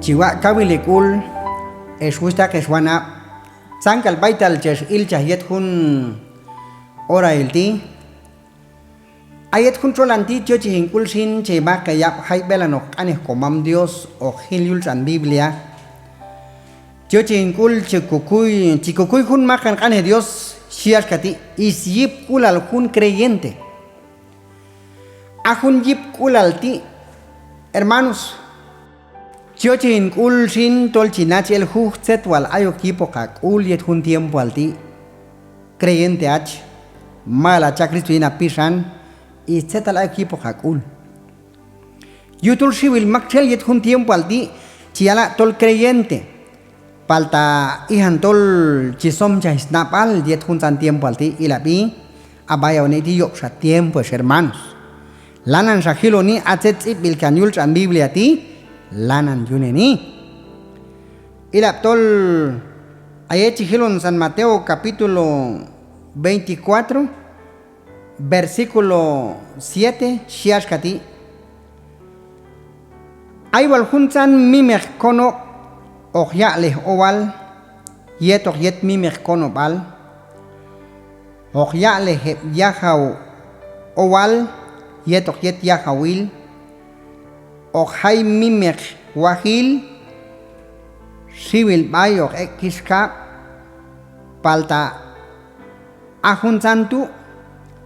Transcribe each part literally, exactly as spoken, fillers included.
Chi waq' kawil hek'ul, ex wuxhtaq, ex wanab', tzan k'al b'aytal chex ilchaj yet jun orail ti'. A yet jun txolan ti' chi yochej hin k'ul xin che maq' heyab' jay b'elanoq q'anej Komam Dios hoq jil yul tx'an Biblia. Chi yochej hin k'ul chi kokuy, chi kokuy jun maqan q'anej Dios, xhi axka ti': Is yipk'ulal jun creyente. A jun yipk'ulal ti', hermanos, chi yochej hin k'ul xin tol chi nachaj el juj tzet wal ayok yipoq hak'ul yet jun tiempoal ti'. Creyente hach, mayal hach yaq' Cristo yin hapixan, is tzetal ayok yipoq hak'ul. Yujtol xiwil maktxel yet jun tiempoal ti' chi yala' tol creyente. Palta ijan tol chi somchaj snab'al yet juntzan tiempoal ti', ilab'i, a b'ay hayon ek' ti' yob'xa tiempo, ex hermanos. Lananxa jiloni a tzet tz'ib'b'il kan yul tx'an Biblia ti', lanan yuneni. Ilab' tol a yet chi jilon San Mateo capítulo veinticuatro, versículo siete, xhi axka ti': Ay wal juntzan mimeq konob' hoq yaq'lej owal yetoq yet mimeq konob'al, hoq yaq'lej heb' yajaw owal yetoq yet yajawil, hoq jay mimeq wajil, xiwil b'ay hoq ek' kixkab', palta a juntzan tu'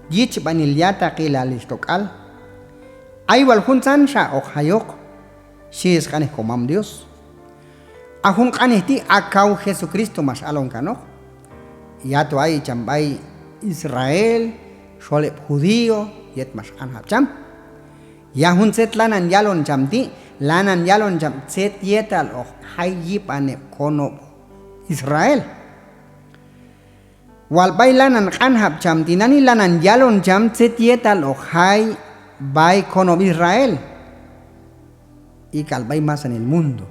yichb'anil ya'taqilal ix tok'al. Ay wal juntzanxa hoq jayoq, xhi sq'anej Komam Dios. A jun q'anej ti' a kaw Jesucristo max alon kanoq. Yato ay cham b'ay Israel, xol heb' judío, yet max q'anjab' cham. Ya jun tzet lanan yalon cham ti', lanan yalon cham tzet yetal hoq jay yib'an heb' konob' Israel. Wal b'ay lanan q'anjab' cham tinani', lanan yalon cham tzet yetal hoq jay b'ay konob' Israel, y k'al b'ay masanil mundo.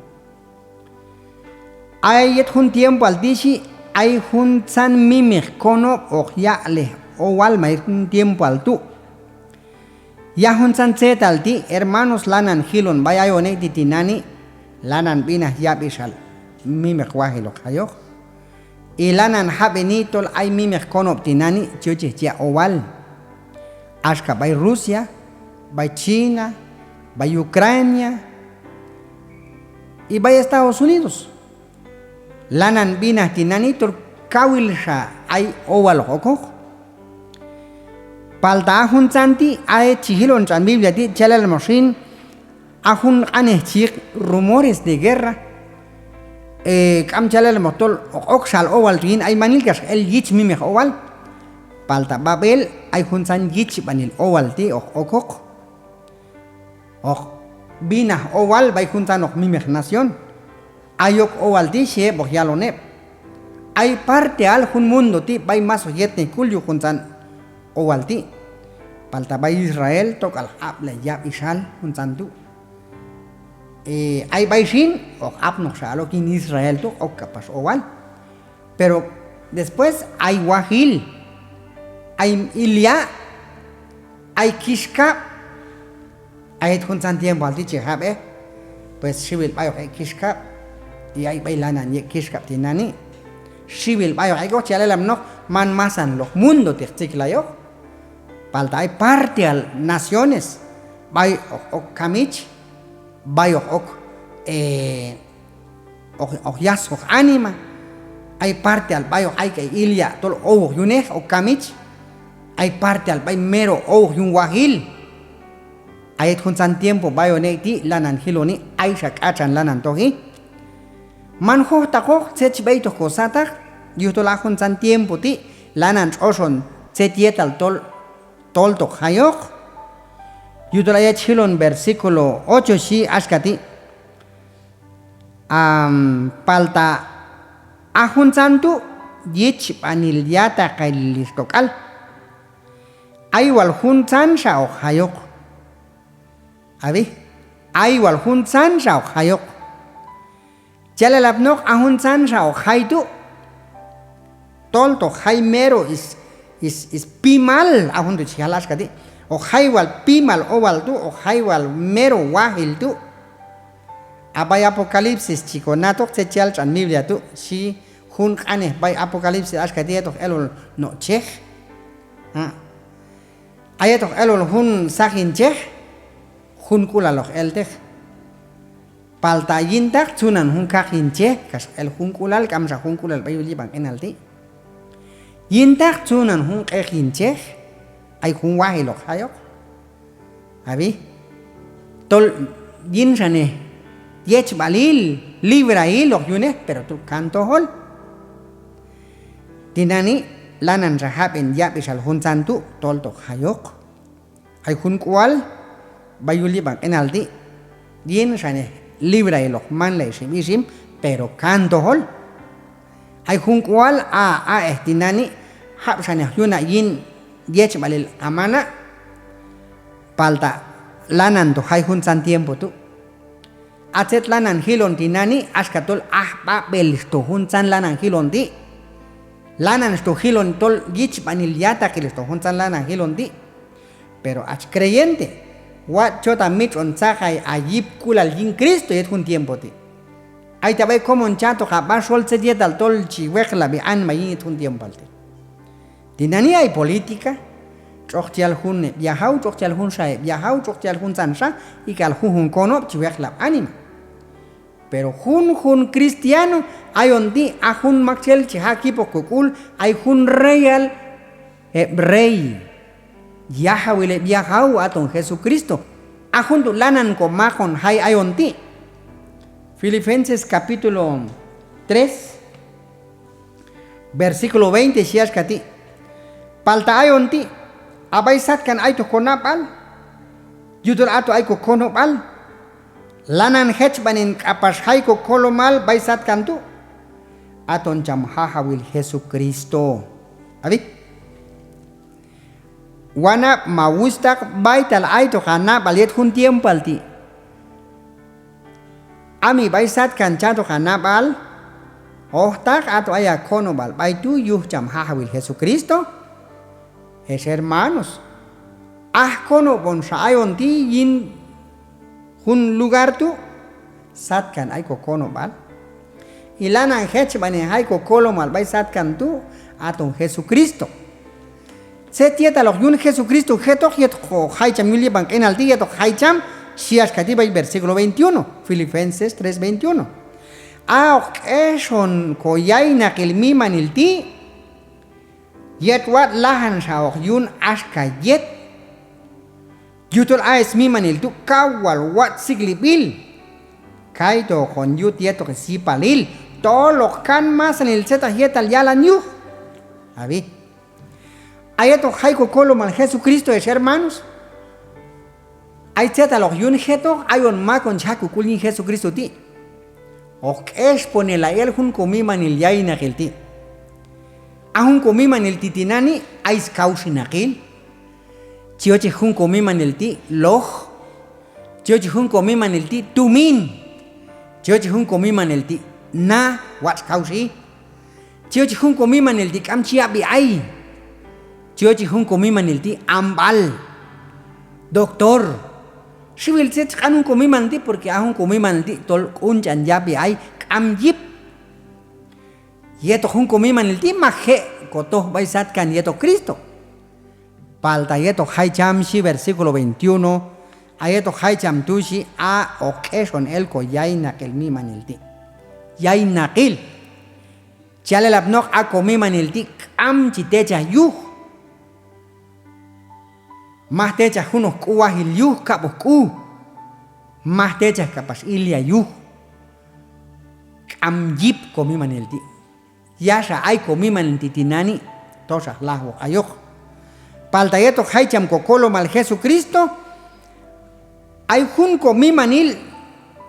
Ay yet jun tiempoal ti' xhi, ay juntzan mimeq konob' hoq yaq'lej owal ma yet jun tiempoal tu'. Ya juntzan tzetal ti', hermanos, lanan jilon b'ay hayon ek' ti' tinani', lanan b'inaj yab'ixal mimeq wajil hoq jayoq. Y lanan jab'eni tol ay mimeq konob' tinani' chi yochej chi ya' owal. Axka b'ay Rusia, b'ay China, b'ay Ucrania, y b'ay Estados Unidos. Lanan b'inaj tinani' tol kawilxa ay owal hoq okoq. Palta a juntzan ti', a yet chi jilon tx'an Biblia ti', chi yal elapnoq xin, a jun q'anej chi yiq rumores de guerra, e, k'am chi yal elapnoq tol hoq okxal owal tu' yin aymanil kax el yich mimeq owal. Palta b'ab'el ay juntzan yichb'anil owal ti' hoq okoq. Hoq b'inaj owal b'ay juntzanoq mimeq nación. Ay ok owal ti' xhi heb' hoq yalon heb'. Ay parteal jun mundo ti' b'ay mas hoq yetnej k'ul yuj juntzan owal ti'. Palta b'ay Israel tok'al ab'lay yab'ixal juntzan tu'. E, ay b'ay xin hoq apnoqxa al ok yin Israel tu', ok k'apax owal. Pero después ay wajil, ay ilya', ay kixkab'. A yet juntzan tiempoal ti' chi jab'ej, pues xiwil b'ay hoq ek' kixkab', y ay b'ay lanan yek' kixkab' tinani'. Xiwil b'ay hoq ek'oq, chi yal elapnoq man masanloq mundo ti' hoq tziklayoq. Palta ay parteal naciones b'ay hoq ok kamich, b'ay hoq ok, e, hoq, hoq yasjoq anima. Ay parteal b'ay hoq ayk'ay ilya' tol owoq yunej, ok kamich. Ay parteal b'ay mero owoq yun wajil. A yet juntzan tiempo b'ay hayon ek' ti' lanan jiloni ayxa k'atxan lanan toji. Man jojtaqoq tzet chi b'eytoq kosataq, yujtol a juntzan tiempo ti' lanan tx'oxon tzet yetal tol, tolto hoq jayoq. Yujtol a yet chi jilon versículo ocho xhi axka ti': Am, palta a juntzan tu' yichb'anil ya'taqilal ix tok'al. Ay wal juntzanxa hoq jayoq. Ab'i, ay wal juntzanxa hoq jayoq. Chi yal elapnoq a juntzanxa hoq jay tu', tolto hoq jay mero is, is, is pimal, a jun tu' chi jal axka ti'. Hoq jay wal pimal owal tu', hoq jay wal mero wajil tu'. A b'ay Apocalipsis chi konatoq tzet chi yal tx'an Biblia tu', xhi jun q'anej b'ay Apocalipsis axka ti': yetoq elol no' chej, a, a yetoq elol jun saqin chej, junk'ulal hoq elteq. Palta yintaq tzunan jun kaqin chej kax hoq el junk'ulal, k'amxa junk'ulal b'ay yul yib'an q'inal ti'. Yintaq tzunan jun q'eqin chej, ay jun wajil hoq jayoq. Ab'i, tol yin xanej yechb'alil, librail hoq yunej, pero tu' kan tojol. Tinani' lananxa jab'en yab'ixal juntzan tu' tol toq jayoq. Ay jun k'ual b'ay yul yib'an q'inal ti', yin xanej librail hoq manlay ixim ixim, pero kan tojol. Ay jun k'ual a, a, a'ej tinani' jab' xanej hoq yuna' yin yechb'alil a mana', palta lanan to jay juntzan tiempo tu'. A tzet lanan jilon tinani', axka tol aj b'ab'el xto juntzan lanan jilon ti'. Lanan xto jilon tol yichb'anil yataqil xto juntzan lanan jilon ti'. Pero ach creyente, watx' chot a mitx'on tzaqay a yipk'ulal yin Cristo yet jun tiempo ti'. Ay ta b'ay komon chatoq a b'a xol tzet yetal tol chi weqlab'i anima yin yet jun tiempoal ti'. Tinani' ay política, tx'oq chi yal jun heb' yajaw, tx'oq chi yal junxa heb' yajaw, tx'oq chi yal juntzanxa, y k'al junjun konob' chi weqlab' anima. Pero junjun cristiano ayon ti', a jun maktxel chi jaq' yipoq kok'ul, ay jun reyal heb' rey, yajawil heb' yajaw, aton Jesucristo. A jun tu' lanan komaqon jay ayon ti'. Filipenses capítulo tres, versículo veinte, xhi axka ti': Palta ayon ti', a b'ay satkan aytoq konab'al, yujtol ato ay kokonob'al, lanan jechb'anen k'apax jay kokolomal b'ay satkan tu', aton cham Jajawil Jesucristo. Ab'i, wanab' ma wuxhtaq, b'aytal aytoq a nab'al yet jun tiempoal ti'. A mi b'ay satkan chatoq a nab'al, ojtaq ato ay a konob'al b'ay tu' yuj cham Jajawil Jesucristo. Ex hermanos, aj konob'onxa ayon ti' yin jun lugar tu', satkan ay kokonob'al. Y lanan jechb'anen jay kokolomal b'ay satkan tu', aton Jesucristo. Tzet yetal hoq yun Jesucristo jetoq yet hoq jay cham yul yib'an q'inal ti', yet hoq jay cham, xhi axka ti' b'ay versículo veintiuno, Filipenses tres veintiuno: A hoq k'exon koyaynaqil mimanil ti', yet watx' lajanxa hoq yun axka yet. Yujtol a smimanil tu' kawal watx' sik'lib'il, kaytu' hoqon yut yetoq syipalil, tol hoq kan masanil tzetaq yetal yalan yuj. Ab'i, a yet hoq jay kokolomal Jesucristo, ex hermanos, ay tzetal hoq yun jetoq ayon mak on chi jaq' kok'ul yin Jesucristo ti'. Hoq k'exponelay el jun komimanil yaynaqil ti'. A jun komimanil ti' tinani' ay skawxinaqil. Chi yochej jun komimanil ti' loj. Chi yochej jun komimanil ti' tumin. Chi yochej jun komimanil ti' na, watx' kawxi. Chi yochej jun komimanil ti' k'am chi yab'i ay. Chi yochej jun komimanil ti' amb'al, doctor. Xiwil tzet chi q'an jun komimanil ti', porque a jun komimanil ti' tol k'un ch'an yab'i ay, k'am yip. Yetoq jun komimanil ti' maj je' kotoj b'ay satkan yetoq Cristo. Palta yet hoq jay cham, xhi versículo veintiuno, a yet hoq jay cham tu' xhi, a hoq k'exon el koyaynaqil mimanil ti'. Yaynaqil. Chi yal elapnoq a komimanil ti' k'am chi techaj yuj. Maj techaj junoq k'u wajil yuj, kab'oq k'u. Maj techaj k'apax ilya' yuj. K'am yip komimanil ti'. Yaxa ay komimanil ti' tinani', toxa lajwoq ayoq. Palta yet hoq jay cham kokolomal Jesucristo, ay jun komimanil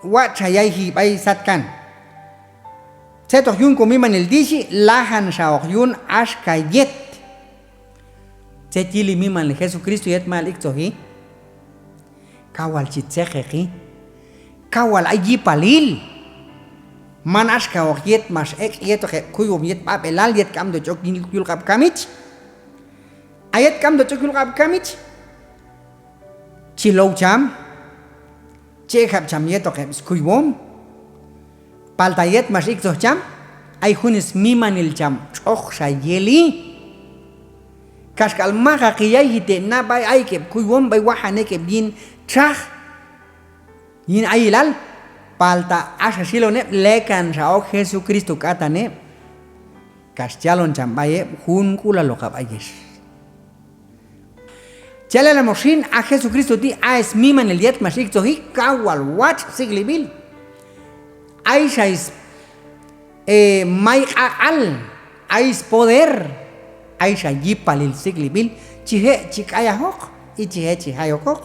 watx' xa yayji b'ay satkan. Tzet hoq yun komimanil ti' xhi, lajan xa hoq yun axka yet. Tzet yili mimanil Jesucristo yet mayal iktzoji? Kawal chi tzeqeqi. Kawal ay yipalil. Man axkaoq yet max ek' yetoq heb' kuywom yet b'ab'elal, yet k'amto chi ok yul q'ab' kamich. A yet k'amto chi ok yul q'ab' kamich, chi low cham, chi ek'jab' cham yetoq heb' skuywom, Palta yet max iktzoj cham, ay jun smimanil cham tx'oqxa yeli. Kaxk'al maqaqi yayji te' na b'ay ayek' heb' kuywom b'ay wajan ek' heb' yin txaj, yin ayilal, palta axa xyilon heb' lekanxa ok Jesucristo k'atan heb'. Kax yalon cham b'ay heb' junk'ulaloqab' ayex. Chi yal elapnoq xin, a Jesucristo ti' a smimanil yet max iktzoj, kaw wal watx' sik'lib'il. Ayxa s-, e, may q'aq'al, ay spoder, ayxa yipalil sik'lib'il, chi je' chi k'ayajoq, y chi je' chi jayokoq.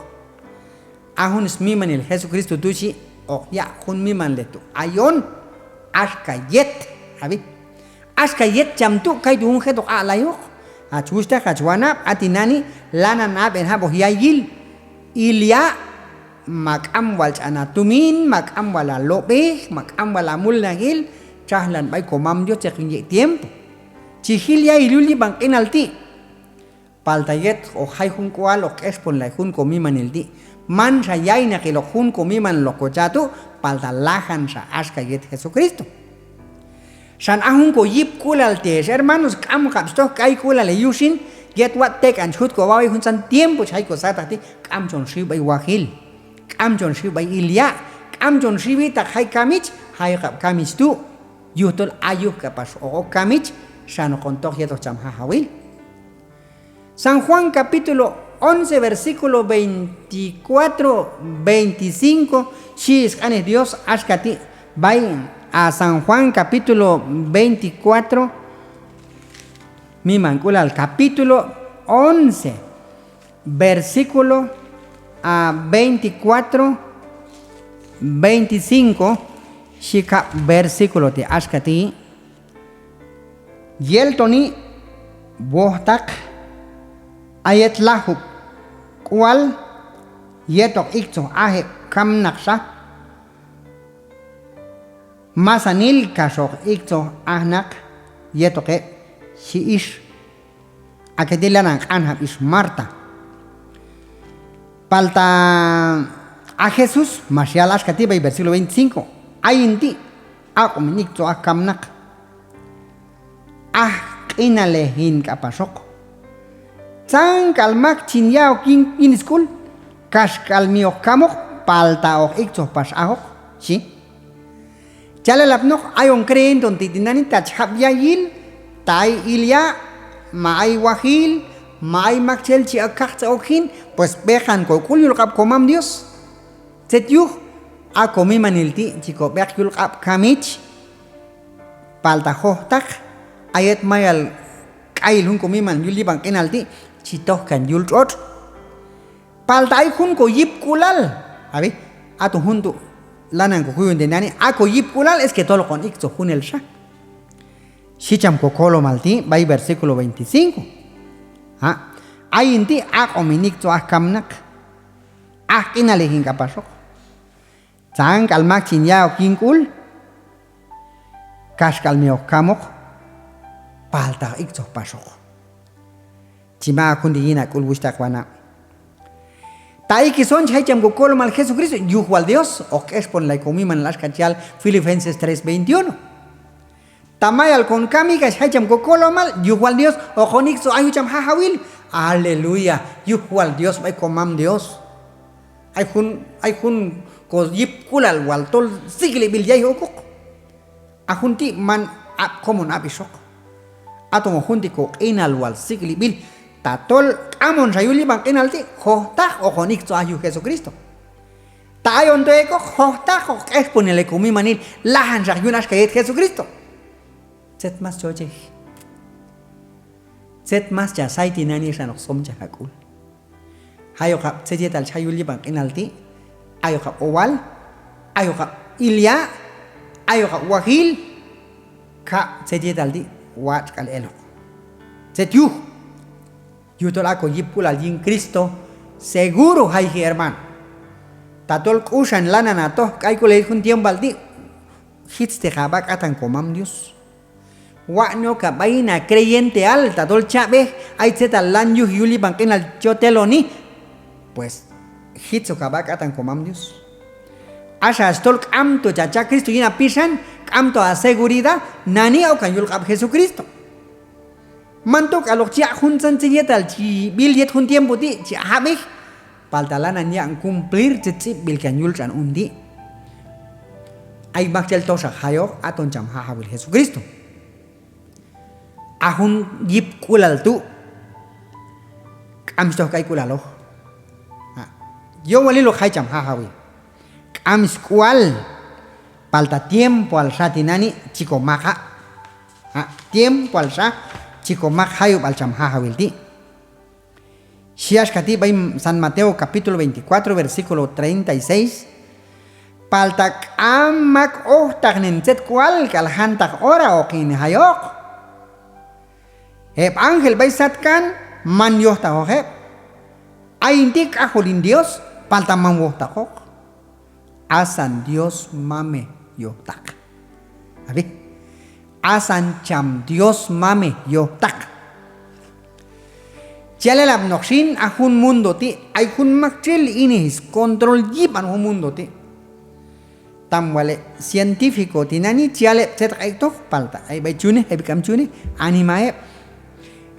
A jun smimanil Jesucristo tu' xhi, hoq yaq' jun mimanilej tu' ayon, axka yet, ab'i. Axka yet cham tu', kaytu' jun jetoq aq'layoq. Hach wuxhtaq, hach wanab', a tinani' lanan hab'en jab'oq yayil, ilya', ma k'am wal ch'an a tumin, ma k'am wal a lob'ej, ma k'am wal a mulnajil, txajlan b'ay komam Dios, tzet yin yek' tiempo. Chi jil yayil yul yib'an q'inal ti'. Palta yet hoq jay jun k'ual hoq k'exponelay jun komimanil ti', manxa yaynaqil hoq jun komimanil hoq kocha' tu', palta lajanxa axka yet Jesucristo. Xan a jun koyipk'ulal ti' ex hermanos, k'amoqab' chi toj k'ayk'ulalej yuj xin, yet watx' tek'an chi jut kob'a b'ay juntzan tiempo chi jay kosataq ti', k'am chon xiw b'ay wajil, k'am chon xiw b'ay ilya', k'am chon xiwi taq jay kamich, jayoqab' kamich tu', yujtol a yuj k'apax hoq ok kamich, xan hoqon toj yetoq cham Jajawil. San Juan capítulo once, versículo veinticuatro, veinticinco, xhi sq'anej Dios axka ti' b'ay, a, San Juan capítulo veinticuatro, mimank'ulal capítulo once, versículo, a, veinticuatro, veinticinco, xhi kab' versículo ti' axka ti'. Yel toni wojtaq, a yet lajub' k'ual yet hoq iktzoj aj heb' kamnaqxa, masanil kax hoq iktzoj aj naq yetoq heb', xhi ix. A ke ti' lanan q'anjab' ix Marta. Palta a Jesús max yal axka ti' b'ay versículo veinticinco: Ayin ti' aq'om hin iktzoj aj kamnaq, aj q'inalej hin k'apaxoq. Tzan k'al mak chin ya'ok yin, yin sk'ul, kaxk'al mi hoq kamoq, palta hoq iktzoj pax ajoq, xhi. Chal elapnoq, ayon creyente on ti' tinani', ta chi jab' yayil, ta ay ilya', ma ay wajil, ma ay maktxel chi a kaqtzej ok jin, pues b'eqan kok'ul yul q'ab' komam Dios. Tzet yuj, a komimanil ti' chi kob'eq yul q'ab' kamich, palta jojtaq, a yet mayal k'ayil jun komimanil yul yib'an q'inal ti', chi toj kan yul tx'otx'. Palta ay jun koyipk'ulal, ab'i, aton jun tu' lanan kokuyon tinani', a koyipk'ulal es que tol hoqon iktzoj junelxa, xhi cham kokolomal ti' b'ay versículo veinticinco. A, ayin ti' aq'om hin iktzoj aj kamnaq, aj q'inalej hin k'apaxoq. Tzan k'al mak chin ya'ok yin k'ul, kaxk'al mi hoq kamoq, palta hoq iktzoj paxoq. Chi maq'ok jun ti' yin a k'ul, wuxhtaq, wanab'. Ta ikis on chi jay cham kokolomal Jesucristo, yuj wal Dios hoq k'exponelay komimanil axka chi yal Filipenses tres veintiuno. Ta mayal kon kami kax jay cham kokolomal, yuj wal Dios hoqon iktzoj aj yuj cham Jajawil. Aleluya, yuj wal Dios b'ay komam Dios. Ay jun, ay jun koyipk'ulal wal tol sik'lib'il yay okoq. A jun ti' man ab' komon ab'ixoq. Aton hoq jun ti' koq'inal wal sik'lib'il, tatol k'amonxa yul yib'an q'inal ti', jojtaq hoqon iktzoj aj yuj Jesucristo. Ta ayon to ek'oq, jojtaq hoq k'exponelay komimanil, lajanxa hoq yun axka yet Jesucristo. Tzet mas chochej? Tzet mas cha say tinani' xan hoq somchaj a k'ul? Jayoqab' tzet yetal chi jay yul yib'an q'inal ti', ayoqab' owal, ayoqab' ilya', ayoqab' wajil, kab' tzet yetal ti', watx' k'al eloq. Tzet yuj? Yujtol a koyipk'ulal yin Cristo seguro jayji, hermano. Tatol k'uxan lanan a toj k'ayk'ulal yet jun tiempoal ti', jitzteq a b'a k'atan komam Dios. Watx'ne ok a b'a yin a creyenteal, tatol chab'ej ay tzetal lan yuji yul yib'an q'inal choteloni, pues, jitz ok a b'a k'atan komam Dios. Axa hach tol k'amto cha cha' Cristo yin a pixan, k'amto ha seguridad, nani' okkan yul sq'ab' Jesucristo. Man tok'aloq chi yaq' juntzan tzet yetal chi b'il yet jun tiempo ti' chi jab'ej, palta lanan yaq'on cumplir tzet tz'ib'b'il kan yul tx'an un ti'. Ay maktxel toxa jayoq, aton cham Jajawil Jesucristo. A jun yipk'ulal tu' k'am chi toj k'ayk'ulaloq. A, yowalil hoq jay cham Jajawil. K'am sk'ual, palta tiempoal xa tinani' chi ko maqa'. A, tiempoal xa chi ko maq jayub'al cham Jajawil ti'. Xhi axka ti' b'ay San Mateo capítulo veinticuatro, versículo treinta y seis: Palta k'am mak ojtaqnen tzet k'ual k'al jantaq hora hoqin jayoq. Heb' ángel b'ay satkan man yojtaqoq heb'. Ayin ti' k'ajol hin Dios, palta man wojtaqoq. Asan Dios mamej yojtaq. Ab'i. Asan cham Dios mamej yojtaq. Chi yal elapnoq xin, a jun mundo ti' ay jun maktxel inej scontrol yib'an jun mundo ti'. Tam wal heb' científico tinani' chi yal heb' tzet hoq ek'toq, palta ay b'ay chi yunej, ay b'ay k'am chi yunej, anima heb'.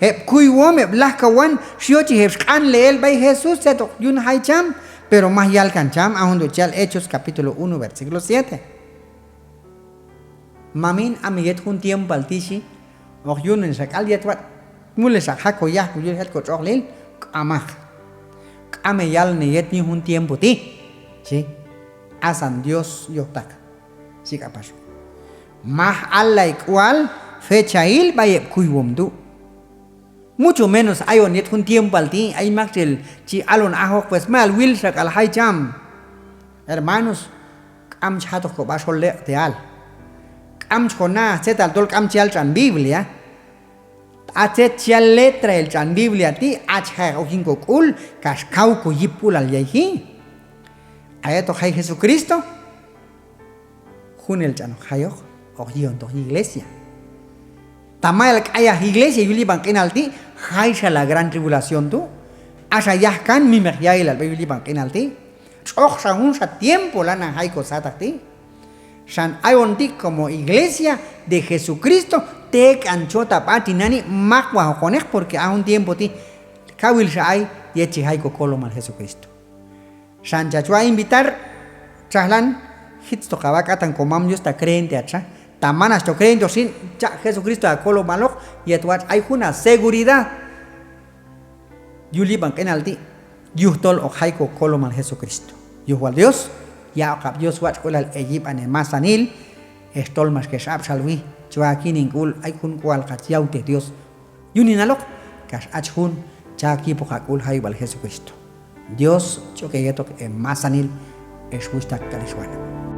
Heb' kuywom, heb' lajkawan, xyochej heb' sq'anlej el b'ay Jesús tzet hoq yun jay cham, pero maj yalkan cham. A jun tu' chi yal Hechos capítulo uno, versículo siete. Mamin, am heyet jun tiempoal ti' xhi, hoq yunen xak'al yet watx' mulnexaq jaq' ko yajk'ul yul jet ko tx'oqlil, k'amaq. K'am heyalon heyet yin jun tiempo ti' xhi. Asan Dios yojtaq, xhi k'apax. Maj allay k'ual fechail b'ay heb' kuywom tu'. Mucho menos ayon yet jun tiempoal ti', ay maktxel chi alon ajoq, pues mayal wil xak'al jay cham. Hermanos, k'am chi ja'toq ko b'a xol leq'ti'al. K'am chi ko na'aj tzetal tol k'am chi yal tx'an Biblia. A tzet chi yal letrail tx'an Biblia ti', a' chi ja'eq ok yin ko k'ul kax kaw ko yipk'ulal yayji. A yet hoq jay Jesucristo, junel ch'an hoq jayoq, hoq yi'ontoq yiglesia. Ta mayal k'ayaj iglesia yul yib'an q'inal ti', jay xa la gran tribulación tu'. Axa yajkan mimeq ya'ilal b'ay yul yib'an q'inal ti'. Tx'oq xa junxa tiempo lanan jay ko sataq ti'. Xan ayon ti' como iglesia de Jesucristo, tek'an chot ha b'a tinani' maqwajoqoneq, porque a jun tiempo ti' kawil xa ay yet chi jay ko kolomal Jesucristo. Xan chach wa' invitar, txajlan, jitztoq ha b'a k'atan ko Mam Dios ta creyente hach xa. Ta man hach to creyenteoq xin, cha' Jesucristo ha kolomaloq yet watx' ay jun ha seguridad yul yib'an q'inal ti', yujtol hoq jay ko kolomal Jesucristo. Yuj wal Dios, yaq'okab' Dios watx'k'ulal heyib'an hemasanil, hex tol max hex ab'xalwi, chi wa'ok yin hin k'ul, ay jun k'ual hoqach yawtej Dios yuninaloq, kax hach jun, cha' ok yipoq ha k'ul jayub'al Jesucristo. Dios chi ok heyetoq hemasanil, hex wuxhtaq k'al hex wanab'.